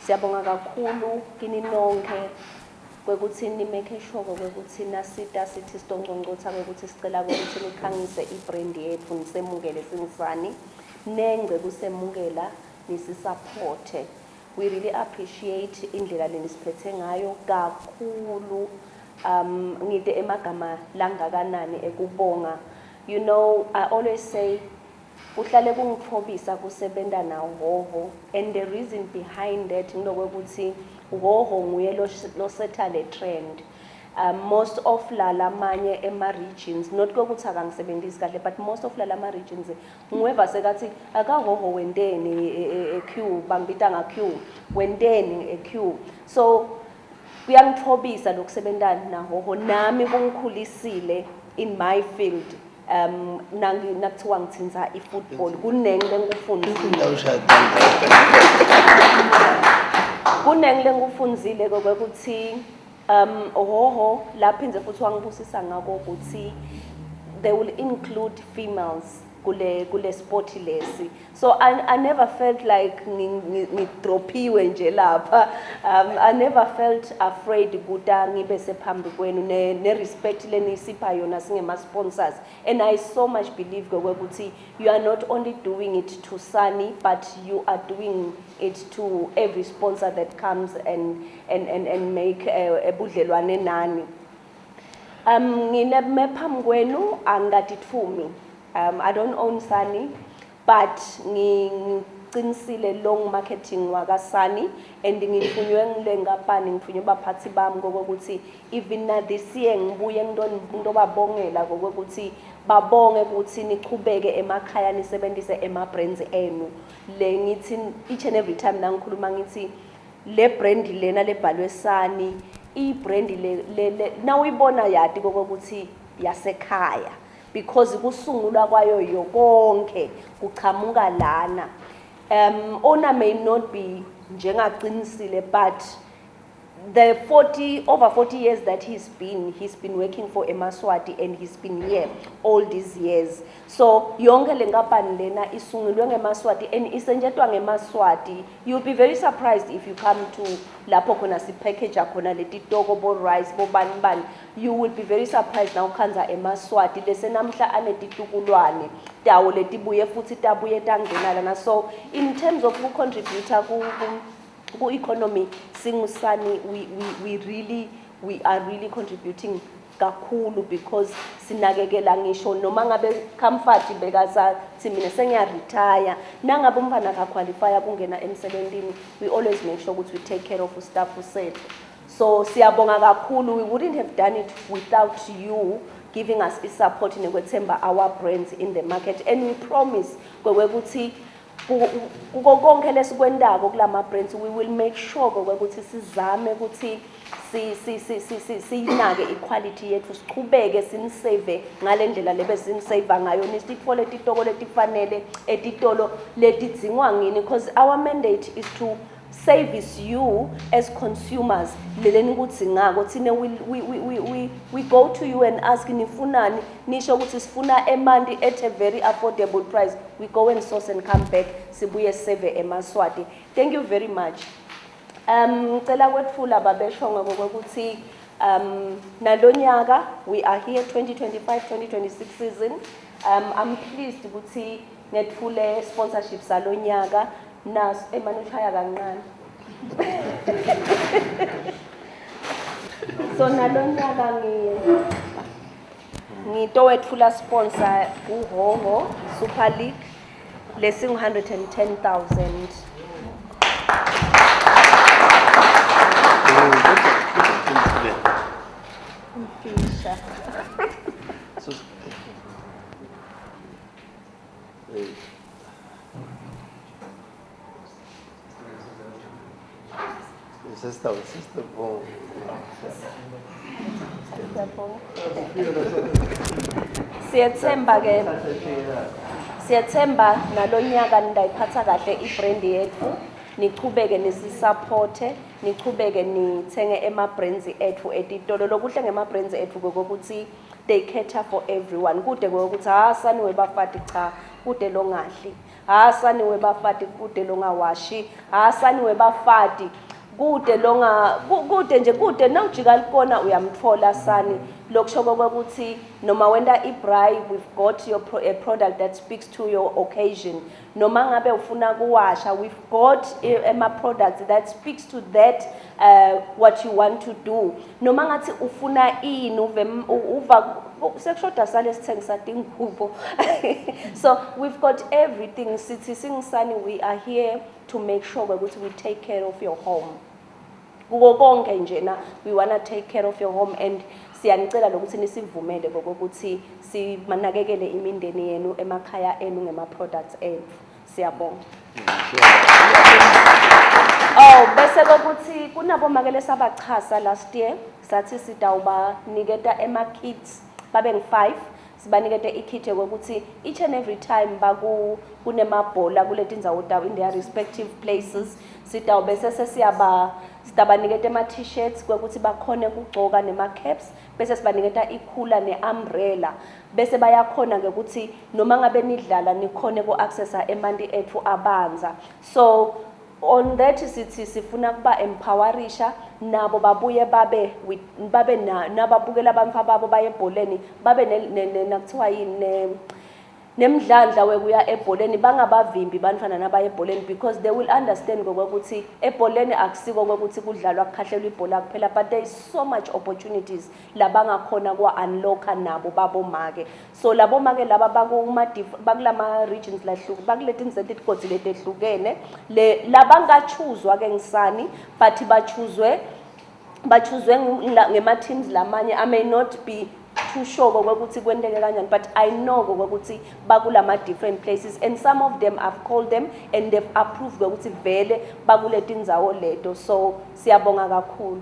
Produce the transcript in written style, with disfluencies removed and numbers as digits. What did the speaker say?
Siyabonga kakhulu kini nonkhe kwekutsi ni-make sure kwekutsi nasita sithi sitonconcotha kwekutsi sicela kwekutsi nikhangise i-brand yetfu nisemukele singuSani nengce kusemukela nisisupporte. We really appreciate indlela lenisiphethe ngayo kakhulu. Ngite emagama langakanani ekubonga. You know, I always say kuhlale kungitfobisa kusebenta naHhohho, and the reason behind that ngilokwekutsi Hhohho nguye losetha le trend. Most of la lamanye ema regions, not kwekutsi akangisebentisi kahle, but most of la lama regions ngiweva sekathi akaHhohho wenteni e-Q, bangibita nga Q, wenteni e-Q. So kuyangitfobisa lokusebenta naHhohho, nami kungikhulisile in my field. Nangi nakuthiwa ngithinta i-football kunengi lengikufundzile. Kunengi lengikufundzile kokuthi Hhohho laphindze futhi wangibusisa ngako ukuthi they will include females kule sport lesi. So I never felt like ngidrophiwe nje lapha. I never felt afraid kuta ngibe sephambi kwenu ne respect lenisipha yona singema sponsors. And I so much believe ukuthi you are not only doing it to Sunny, but you are doing it to every sponsor that comes and make ebudlelwane nani. Ngine phambi kwenu angatitfumi. I don't own Sunny, but ngiqinisile long marketing waka Sunny, and ngithunywe ngile nkampani, ngithunywe baphathi bami kokuthi even na this year ngibuye ngitobabongela kokuthi babonge ukuthi nichubeke emakhaya nisebenzise ema brands enu. Le ngithi each and every time nangikhuluma ngithi le brand lena lebhalwe Sunny, i brand le nawuyibona yati kokuthi yasekhaya, because kusungulwa kwayo yonke kuchamuka lana. Owner may not be njengaqinisile, but the over 40 years that he's been working for Emaswati, and he's been here all these years. So yonke le nkampani lena isungulwe ngeMaswati and isentshetwa ngeMaswati. You'll be very surprised if you come to lapho khona si package khona letitoko bo rice bo bani bani. You will be very surprised now khanza eMaswati lese namhla anetitukulwane tawo letibuye futhi tabuye tangena lana. So in terms of ku contributor ku economy singuSani, we are really contributing kakhulu, because sinakekela ngisho noma ngabe Comfort bekasathi mina sengiya retire, nangabe umfana akaqualify kungena emsebenzini, we always make sure ukuthi we take care of staff sethu. So siyabonga kakhulu. We wouldn't have done it without you giving us support nekwethemba our brands in the market, and we promise kwekuthi kuko konke lesikwendako kulama brands, we will make sure ukuthi sizame ukuthi siyinake equality yethu, sichubeke sinisave ngalendlela lebe sinisave ngayo, nisitfole titoko letifanele etitolo letidzingwa ngini, because our mandate is to service you as consumers. Leleni ukuthi ngako thina we go to you and ask nifunani, nisho ukuthi sifuna emanti at a very affordable price. We go and source and come back, sibuye save eMaswati. Thank you very much. Ngicela kwetfula babesho ngokuthi nalonyaka we are here 2025-2026 season. I'm pleased ukuthi ngethule sponsorship salonyaka nas emanushaya kancane. So nalonyaka ngitowethula sponsor kuHhohho Super League lesingu 110,000. Mfisha. Sister, bom. Siyethemba ke, siyethemba nalonyaka nindayiphatha kahle ibrand yethu, nichubeke nisisupporte, nichubeke nithenge ema brands ethu etitolo. Lokuhle ngema brands ethu kokuthi They cater for everyone. Kude ukuthi ha, Sani webafati, cha, kude longadli. Ha, Sani webafati, kude longawashi. Ha, Sani webafati, kude longa kude nje, kude nawujika likona uyamthola Sani. Lokusho kokuthi noma wenta i-braai, we've got a product that speaks to your occasion. Noma ngabe ufuna kuwasha, we've got ema products that speaks to that, what you want to do. Noma ngathi ufuna ini, uve uva sekushoda sale sithengisa tingubo. So we've got everything. Sithi singuSani, we are here to make sure ukuthi we take care of your home kuko konke njena. We wanna take care of your home and siyanicela lokuthi nisivumele kokuthi simanakekele imindeni yenu emakhaya enu ngema-products ethu. Siyabonga. Oh, bese kokuthi kunabomake lesabachasa last year, sathi sitawubaniketa ema-kits babe ngu-5, sibanikete i-kit yokuthi each and every time baku kunemabhola kule tindzawo tabo in their respective places, sitawube sesiyaba sitabaniketa ema-t-shirts kwekuthi bakhone kugcoka nema-caps, bese sibaniketa i-cooler ne-umbrella, bese bayakhona-ke ukuthi noma ngabe nidlala nikhone ku-accessa emanti ethu abanza. So on that sithi sifuna kuba empowerisha nabo, babuye babe babe na nababukela abantu babo baye ebholeni, babe nakuthiwa yini, nemdlandla wekuya ebholeni, bangabavimbi bantfwana nabaye ebholeni, because they will understand ngokwekuthi ebholeni akusiko kwekuthi kudlalwa kukhahlelwa ibhola kuphela, but there is so much opportunities labangakhona kwa-unlocka nabo babomake. So labomake laba bakulama regions lahluke, bakuleti tigodzi letehlukene le labangachuzwa ke ngisani, but bachuzwe ngema-teams lamanye. I may not be too sure kokuthi kwenteke kanjani, but I know kokuthi bakulama different places and some of them I've called them and they've approved ukuthi vele bakule tindzawo leto. So siyabonga kakhulu.